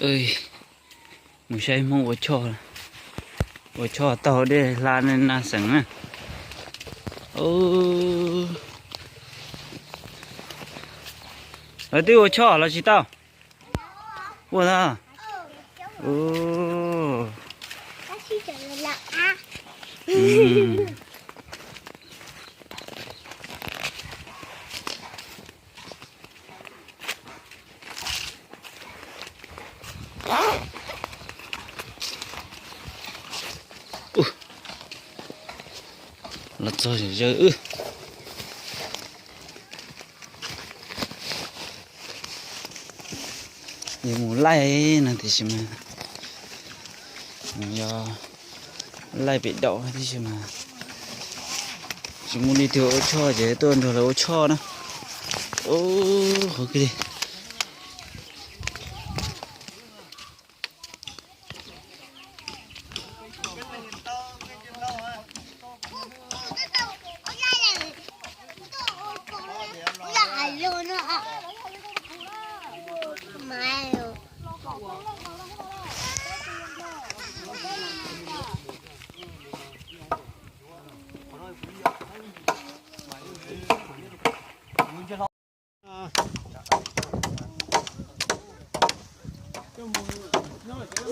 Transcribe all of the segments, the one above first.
Mus saib Hmoob ua choj, ua choj taug dej hla na xeem na. Lawv twb ua choj los tsis tau? Ua tau. Los txog zom zaws wb. Yog mus laij no tiam sis mas yog laij pem daum tiam sis mas tsis muaj leej twg ua choj ces tuaj nrog lawv ua choj na. Qhov kawg li.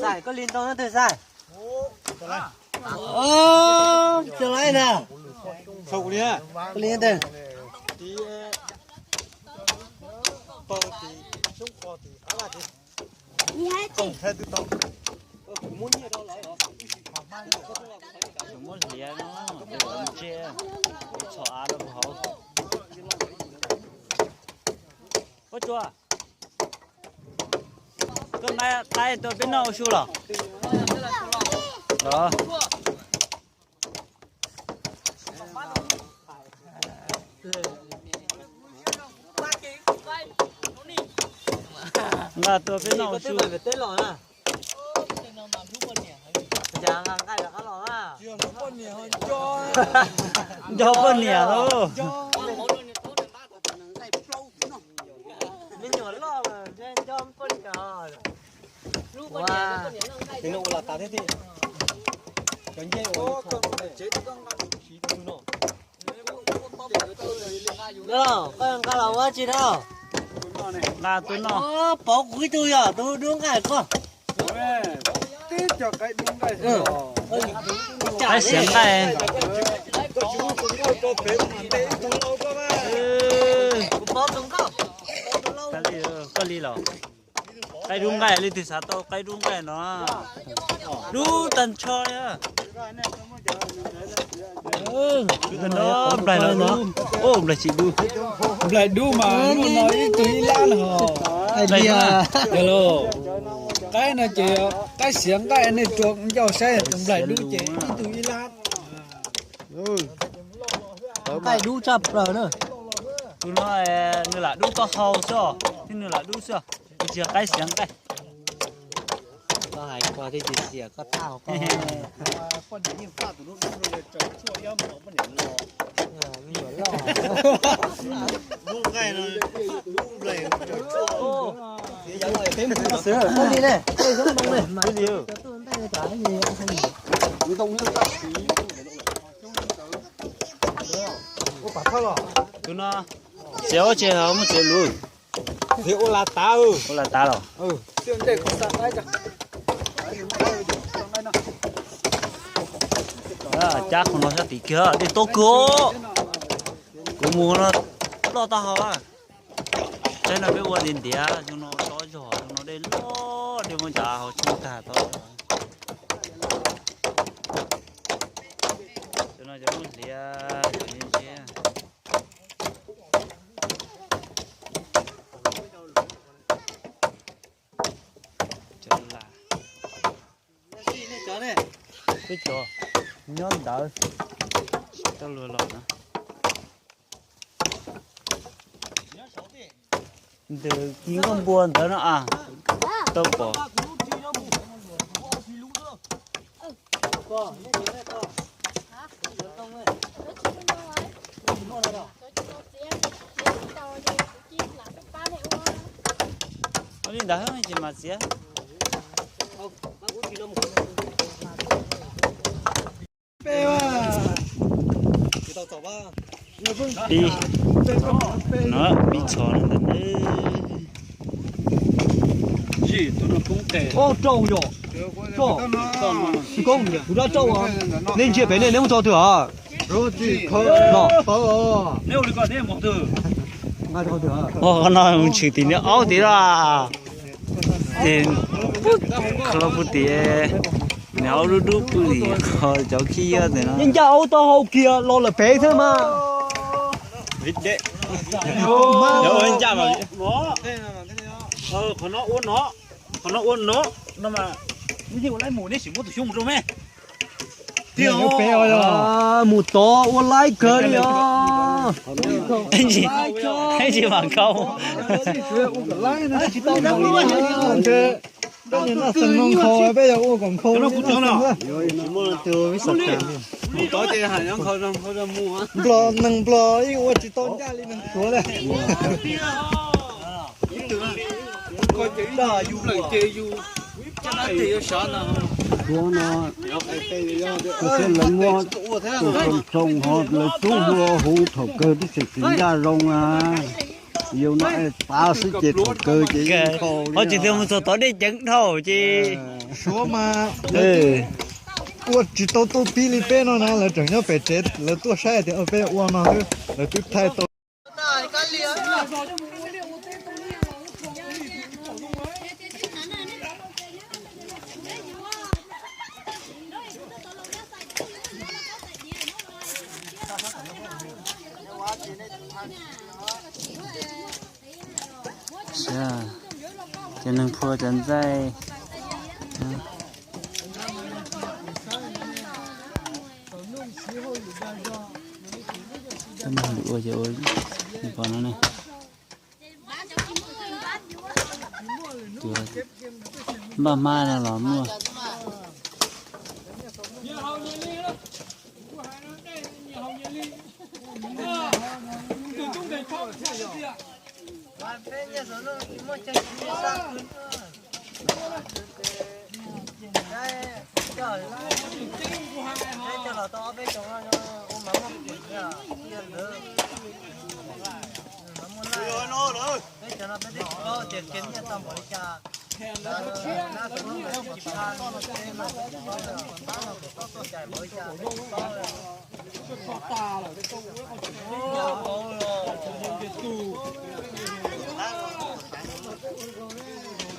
Xais, koj li ntau no twg xais? Cov laib na. Koj li twg? Muab hliav no, tso av rau hauv. Ua tsuas, koj nqa qaib tuaj peb noj ua su los? Los. Nqa tuaj peb noj ua su. Nco poj niam lauj. Koj nqa los ua tsi na? Nqa tuaj noj. Pov kuv ib tug yog tus dub nqaij koj. Qaib xiav nqaij. Koj li los? Qaib dub nqaij, leej twg xav tau qaib dub nqaij no? Dub tag nrho li. Nplaig los dub, nplaig tsis dub. Nplaig dub mas ib tug ib lab no. Qaib no ces qaib xiav nqaij, nej tsuas ncauj saib tus nplaig dub ces ib tug ib lab. Nqaij dub tshaj plaws na. Tus no nws lam dub taub hau xwb, thiab nws lam dub xwb, tsis yog qaib xiav nqaij. Koj hais koj thiaj tsis xiam koj tau koj. Tus no txiav ua tses ho muaj txiav luv. Ua las tav los? Cab qhov no sab tid kiag, dej tob kawg. Kuv mus no loj tag hau. Saib no peb ua ntiav ntiav, xyoo no tsob zog, xyoo no dej loj, dej muab ncav hauv tsheej tag tod. Cov no cov muaj hliav, cov ntse ntse. Cov lam, peb cov nyob ntawd, tsis tau luag los na. Ntawm kis nkauj npua ntawd no a, tau pom. Ua li ntawd tsis mas txiav. Pib, no pib txhos no ntag. Rau yom, rau, kuv rab rau, nej ntsia pem nej, nej muab tso twg os? Qhov no mus tshwm tim niag aub tid lawm. Ces kho pug tim, niag aub dub dub pw tim qhov cov khib nyiab ntawd no. Yeej ncaj aub taub hau kiag los lawm pem xwb mas. Qhov no ua no, qhov no ua no, no mas nej ua laib mus nej sim muab tus xyoob mus rau me. Mus tod ua laib kawg li os. Tsis mam khau. Nplog, neeg Nplog yeej ua tsis tau ncaj li neeg Suav li. Suav no, lawv muab tus tsoos tsoos ho lawv rub hlua huv thaum kawg tib si tsis ncaj zoo na. Yus no es tav xwb ces thaum kawg ces yeej kho li. Ho tsis tias mus txog tod dej ceev dhau ces. Suav mas ua tsis tau tu pib li peb no na, lawv tseem nyob pem tsev lawv tuaj saib tias peb ua no xwb lawv twb thaij tau. Cov neeg phua cov ntxaij. Ua, ua, ua, pom no ne. Npaj hmab no los muaj.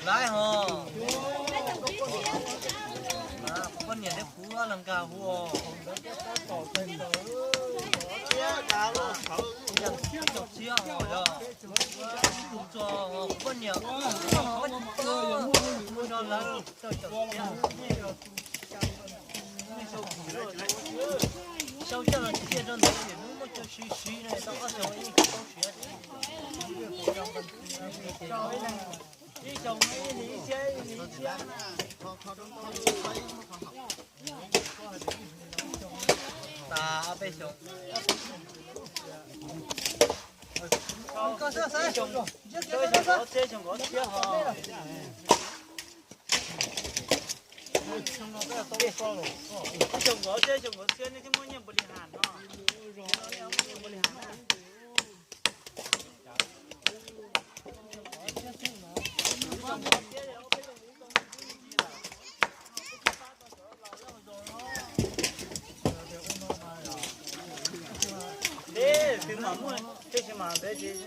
Laiv ho, poj niam thiab kuv los nkag hu os. Txiab ho yog, kuv tso poj niam, kuv tso lawv rau caum txiab. Sau coj los cia rau ntawd ces hnub muaj cov siv siv no tau ob xyoos ib tsis paub siav. Ib xyoos ib hlis ib txhiab, ib hlis ib txhiab. Tas ob peb xyoos. Ib xyoos nkawd ob txhiab, ib xyoos nkawd ob txhiab ho. Ib xyoos nkawd ob txhiab, ib xyoos nkawd ob txhiab nej thiaj muaj nyiaj npaum li has no. Muaj nyiaj npaum li has na. Deb, twb mam muaj, tab sis mas ntawd ces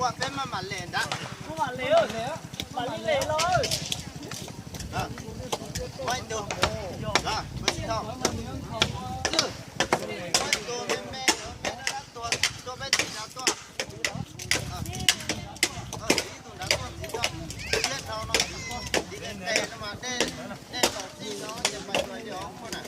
Ua peb maj mam lem ntag. Maj mam lem, maj mam lem los. Muaj ib tug, muaj ib tug, muaj ib tug me me, me dab tuag, tuaj peb tug nrad tuaj. Ib tug nrad tuaj ntxiv, ib dhau no ntxiv, ntxiv tes tes no mas dej, dej tau txij no ces pais pais li os muaj na.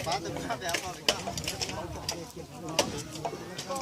Pab tus txiv, pab tus txiv pab hab tsis tuaj os. Pab no pab tib tim nkaug no mus os.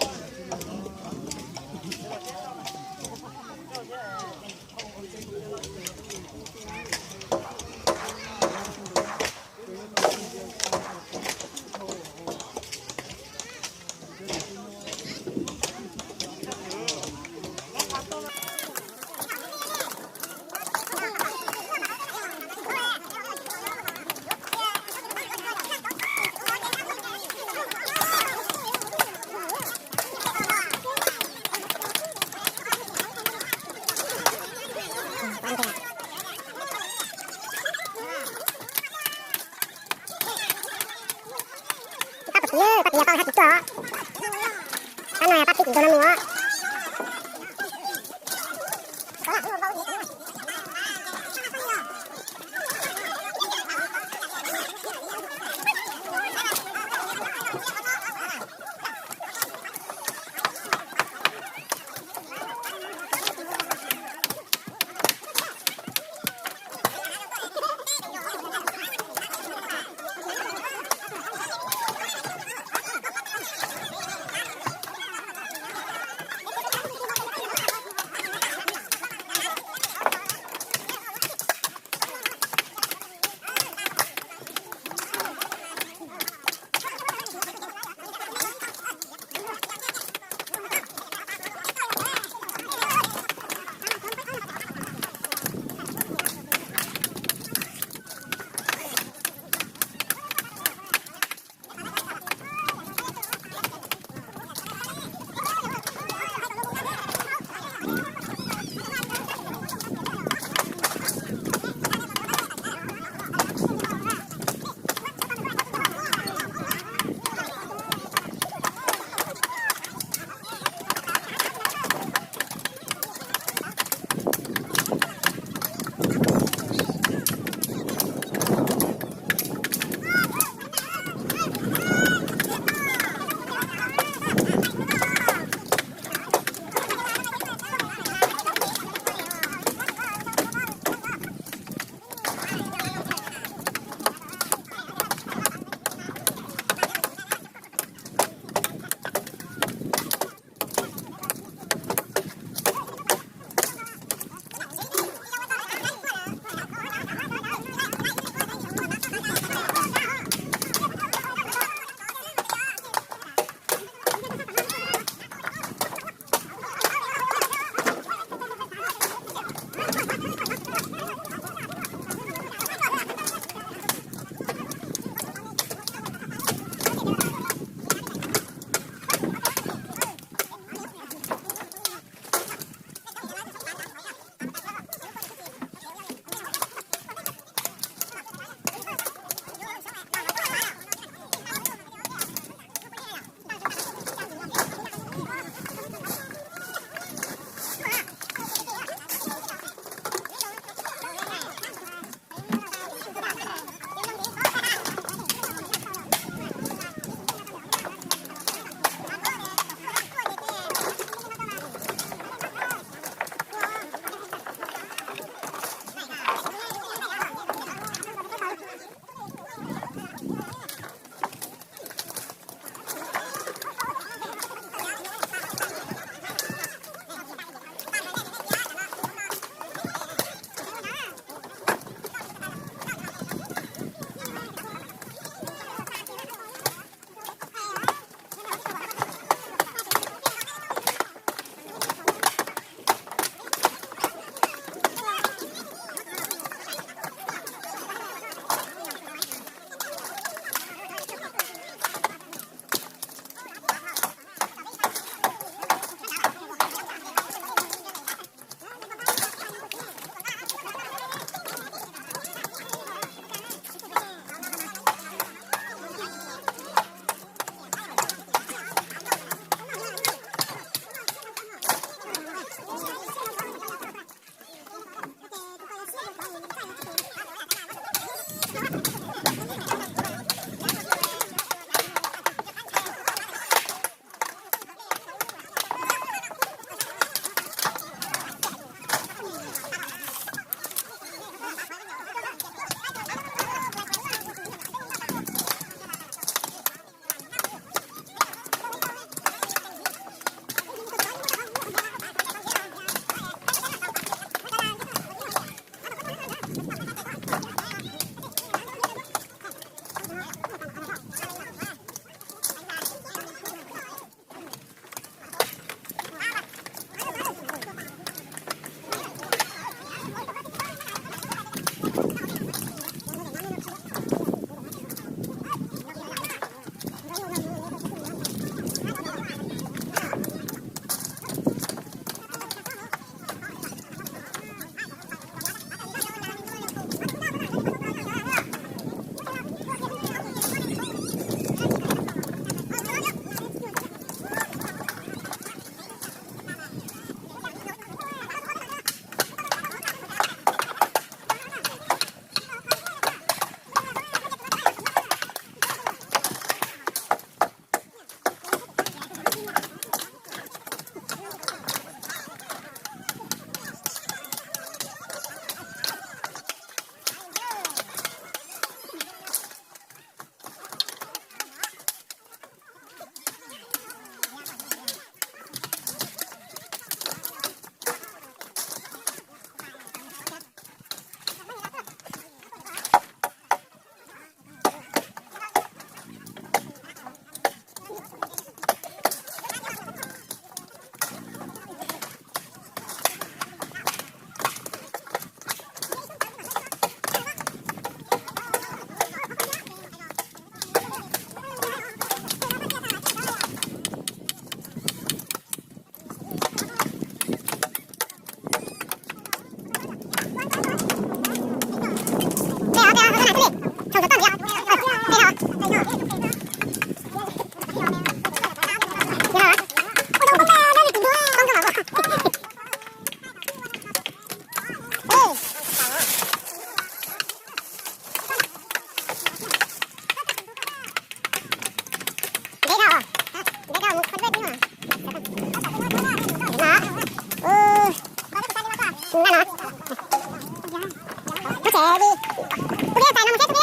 Tus pab no rau yus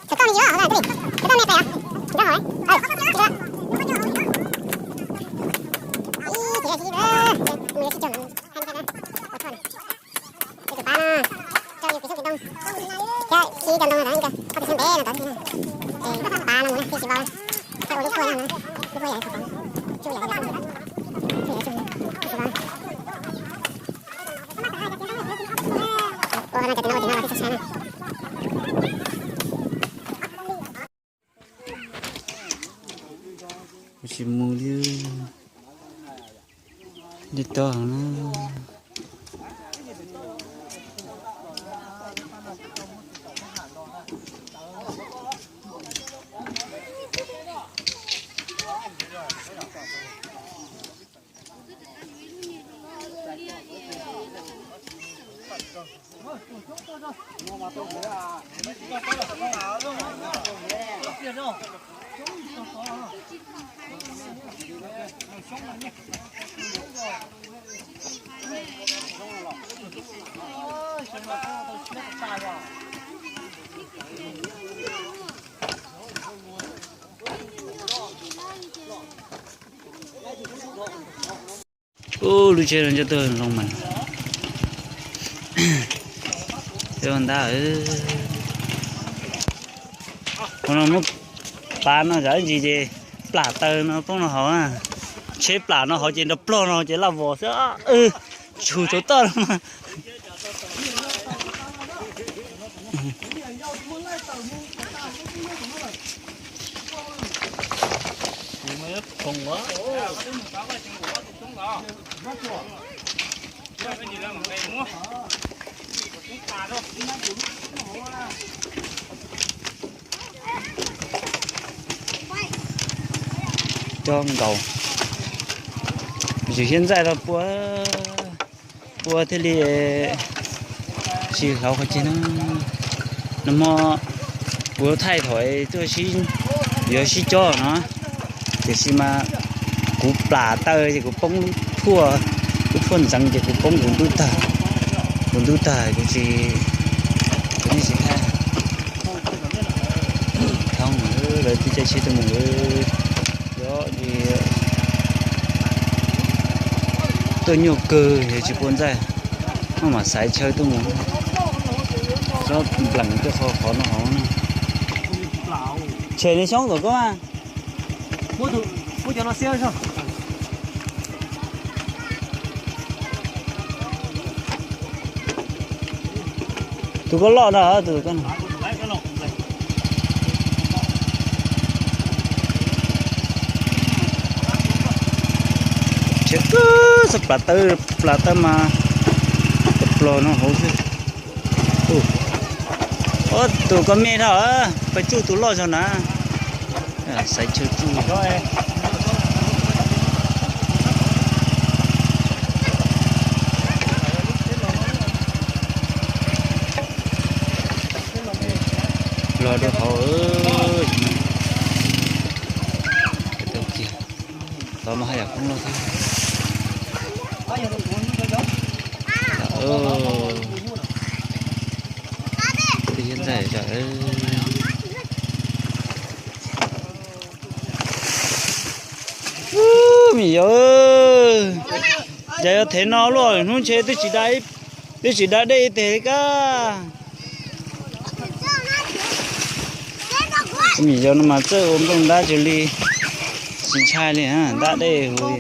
kev xyoob kev ntoo thiab sib cov ntoo no ntawd, koj tus xyoob ntev no ntawd thiab. Ces pab no mus na thiaj tsis vau, thiaj ua lub puag no, lub puag yog tsis vau, tsuj yog tsis vau. Ua no cov tis no ua tis no los thiaj txhob sab na. Kuv tsis mus li, li tog na. Ub, lub tsheb no coj tuaj zoo mas. Coj ntab. Qhov no muab pav no zam ib ntsis ces plam taw no poob no hauv na. Tsheb plam no hauv ces nrov plog no ces laj vos xwb. Tshum tsaus toj no mas. Coj nkaus, tsis hiab ntxaij rau pua, pua thiaj li tsis hlauv qhov ceg na. Nag hmo kuv thaij thaum tuaj sib, yuav sib cob no, tiam sis mas kuv plam taw ces kuv poob lub phuaj, lub phuaj ntxeev ces kuv poob kuv ntub tag, kuv ntub tag kuv tsis, kuv yeej tsis thaij. Thoob lawv twb caij tsheb tuaj mus, tuaj nyuaj kawg yog tsis pua ntxaij, maj mam xaiv chaw tuaj mus, txhob nplees tuaj qhov qhov no hauv na. Tshem li xyoob kom koj mas. Tus koj loj na, tus koj. Tsheb kawg, txhob plam taw, plam taw mas plos no hauv xwb. Ob, tus koj me dhau, peb tsuj tus loj zog na. Xaiv chaw tsuj. Los rau hauv, tau kiag, tau mas haj yam koob loj thiab. Twb hiab ntxaij zom. Ub, me nyuam, cas yuav thev no luaj, hnub ntshe twb tsis da, twb tsis da dej ib teg li kab. Me nyuam no mas txawj ua nplooj ntab tsis li, tsis ntshai li, ntab dej huv li.